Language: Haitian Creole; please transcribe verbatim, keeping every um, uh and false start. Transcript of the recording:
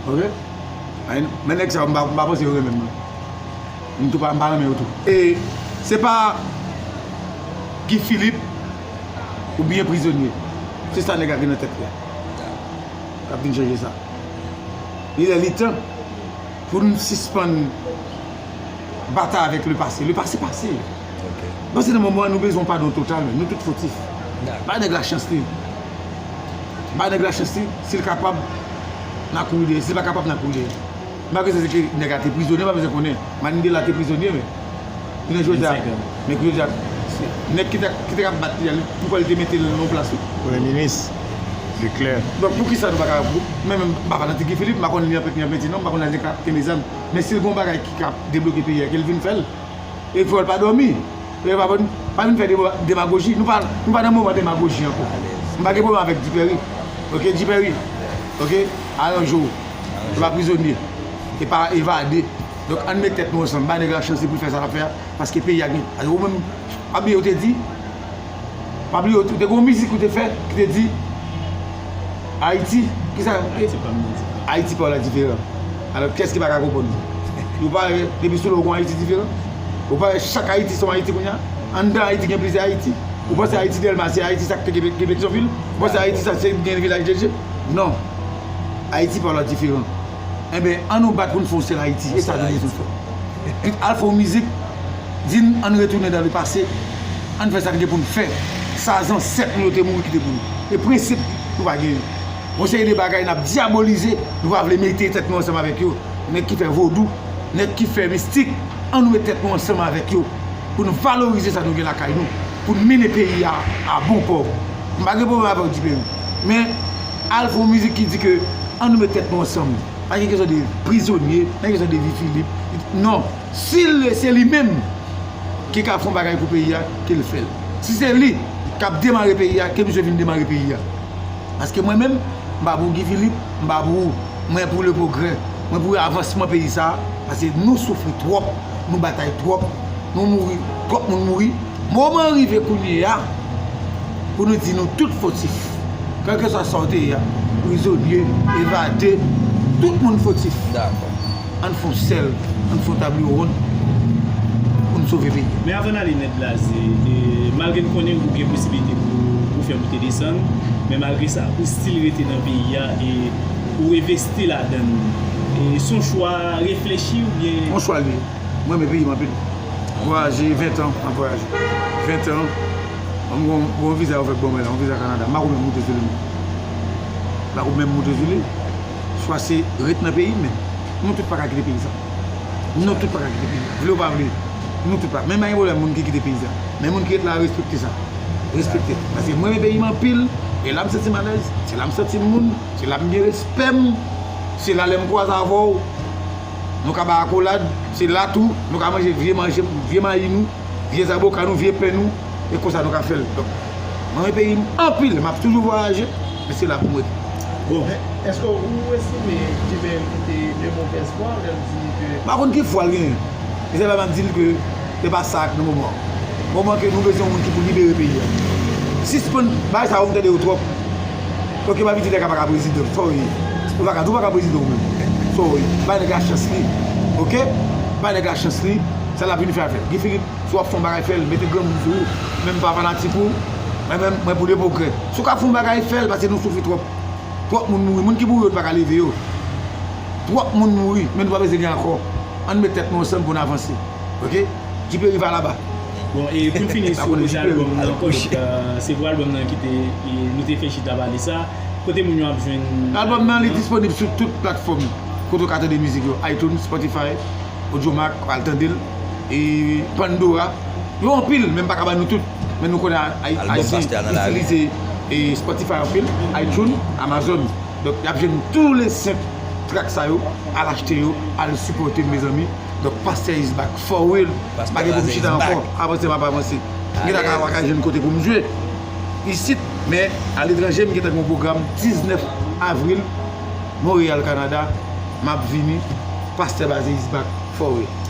Ok? Ay, men nèg sa yo, m pa, m pa panse yo renmen m, non. M tou pa, m pa renmen yo tou. E se pa Guy Philippe oubyen prizonye. Se sa nèg la gen nan tèt li a k ap vin chanje sa. Li lè li tan pou n sispann batay avèk le pase. Le pase pase. Paske nan moman an, nou bezwen yon padon total, men nou tout fotif. Bay nèg la chans li. Bay nèg la chans li. Si l kapab, n a kouri dèyè. Si l pa kapab, n a kouri dèyè. M pa bezwen se ke nèg la te prizonye, m pa bezwen konnen. Mandela te prizonye, men jounen jodi a, men jounen jodi a, nèg ki te, ki te ka bat li a, li, poukwa li te mete l nan yon plas wi? Premye minis, se klè. Donk, poukisa nou pa ka, mwen menm, m pa fanatik Guy Philippe, m pa konn li anpèt, li anpèt, non, m pa konn lè l te ka kenbe zam. Men si l gen yon bagay ki ka debloke peyi a, ke l vin fè l. E fò l pa dòmi. E pa, pa vin fè dema-, demagoji. Nou pa, nou pa nan moman demagoji ankò. M pa gen pwoblèm avèk Dipèri. Ok, Dipèri. Ok, aranje w. E pa prizonye. E pa evade. Donk, ann met tèt nou ansanm. Bay nèg la chans li pou l fè sa l ap fè a. Paske peyi a gen. Paske ou menm, pa bliye ou te di, pa bliye, ou te gen yon mizik ou te fè ki te di, Ayiti, kisa? Ayiti pa m nan di. Ayiti pa w la diferan. Alò, kiyès ki pa ka konprann ou? Ou pa wè, depi sou lè w gon Ayiti diferan? Ou pa wè chak Ayiti se yon Ayiti kounye a? Anndan Ayiti gen plizyè Ayiti. Ou panse Ayiti Dèlma se Ayiti sa k te gen, gen Petyonvil? Ou panse Ayiti sa se gen Vilaj de Dye? Non. Ayiti pa w la diferan. Enben, ann nou bat pou n fè yon sèl Ayiti. E sa nou bezwen fè. Kit al fè yon mizik, di n ann retounen dan le pase, ann fè sa n gen pou n fè. Sa zansèt nou yo te mouri kite pou nou. E prensip nou pa genyen. Yon seri de bagay n ap dyabolize, nou pa vle mete tèt nou ansanm avèk yo. Nèg ki fè vodou, nèg ki fè mistik, ann nou met tèt nou ansanm avèk yo. Pou n valorize sa nou gen lakay nou. Pou n mennen peyi a a bon pò. M pa gen pwoblèm avè w, Dipèri. Men, al fè yon mizik ki di ke ann nou met tèt nou ansanm. Pa gen kesyon de prizonye, pa gen kesyon de Guy Philippe. Non. Si l, se li menm ki ka fè yon bagay pou peyi a, ke l fè l. Si se li k ap demare peyi a, ke misye vin demare peyi a. Paske mwen menm, m pa pou Guy Philippe, m pa pou ou. Mwen pou le progrès. Mwen pou avansman peyi sa a. Paske nou soufri twòp, nou batay twòp, nou mouri, twòp moun mouri. Moman an rive kounye a pou nou di nou tout fotif. Kèlkeswa sa w te ye a, prizonye, evade, tout moun fotif. Dakò. Ann fè yon sèl, ann fè yon tabliyo wonn pou n sove peyi a. Men avan n ale nèt blaze, e, malgre n konnen ou gen posiblite pou, pou w fè moute desann, men malgre sa, ou still rete nan peyi a e ou envesti ladan l. E se yon chwa reflechi oubyen? Yon chwa l ye. Mwen renmen peyi m anpil. Vwayaje, ven tan, m ap vwayaje. Ven tan, m gon, gon viza yo fèk ban mwen la, yon viza Kanada. M pa ko menm moute sou li menm. M pa ko menm moute sou li. Swa se ret nan peyi m, men nou tout pa ka kite peyi sa. Nou tout pa ka kite peyi sa. Vle ou pa vle, nou tout pa. Men m pa gen pwoblèm moun ki kite peyi sa. Men moun ki ret la, respekte sa. Respekte. Paske mwen renmen peyi m anpil. E la m santi m alèz. Se la m santi m moun. Se la m gen respè m. Se la lè m kwaze avè w, nou ka bay akolad. Se la tou, nou ka manje vye manje, vye mayi nou, vye zaboka nou, vye pen nou. E konsa nou ka fè l. Donk, mwen renmen peyi m anpil. M ap toujou vwayaje. Men se la pou m rete. Bon. Men, èske ou estime Dipèri kite de movèz fwa lè l di ke... M pa konn ki fwa l genyen. E se la m ap di l ke se pa sa k nan moman an. Moman ke nou bezwen yon moun ki pou libere peyi a. Sispann bagay sa yo, m tande yo twòp. Ok, m ap di nèg la pa ka prezidan. Sa w ye? Ou pa ka, ou pa ka prezidan ou menm. Sa w ye? Bay nèg la chans li. Ok? Bay nèg la chans li. Sa l ap vin fè a fè l. Guy Philippe, si w ap fè yon bagay, fè l. Mete granmoun sou ou. Men m pa fanatik ou. Mwen menm, mwen pou le progrès. Si w ka fè yon bagay, fè l, paske nou soufri twòp. Twòp moun mouri. Moun ki mouri yo, nou pa ka leve yo. Twòp moun mouri, men nou pa bezwen gen ankò. Ann met tèt nou ansanm pou n avanse. Ok? Dipèri va laba. Bon, e pou n fini sou pwojè albòm nan, paske, euh, se pou albòm nan ki te, e nou te fè chita pale sa. Kote moun yo ap jwenn albòm nan? Li disponib sou tout platfòm kote w ka tande mizik yo, iTunes, Spotify, Audiomack, al tande l. E Pandora, yo anpil, men m pa ka ba nou tout. Men nou konnen Ay-, Ayisyen itilize, e, Spotify anpil, iTunes, Amazon. Donk, y ap jwenn tou le senk trak sa yo, al achte yo, al sipòte m, mezanmi. Donk, Pastè is back for real. M pa gen pou m chita ankò. Avanse, m ap avanse. M gentan ka, pa ka jwenn kote pou m jwe isit, men aletranje, m gentan gen yon pwogram diznèf avril, Monreyal, Kanada. M ap vini. Pastè Baze is back for real.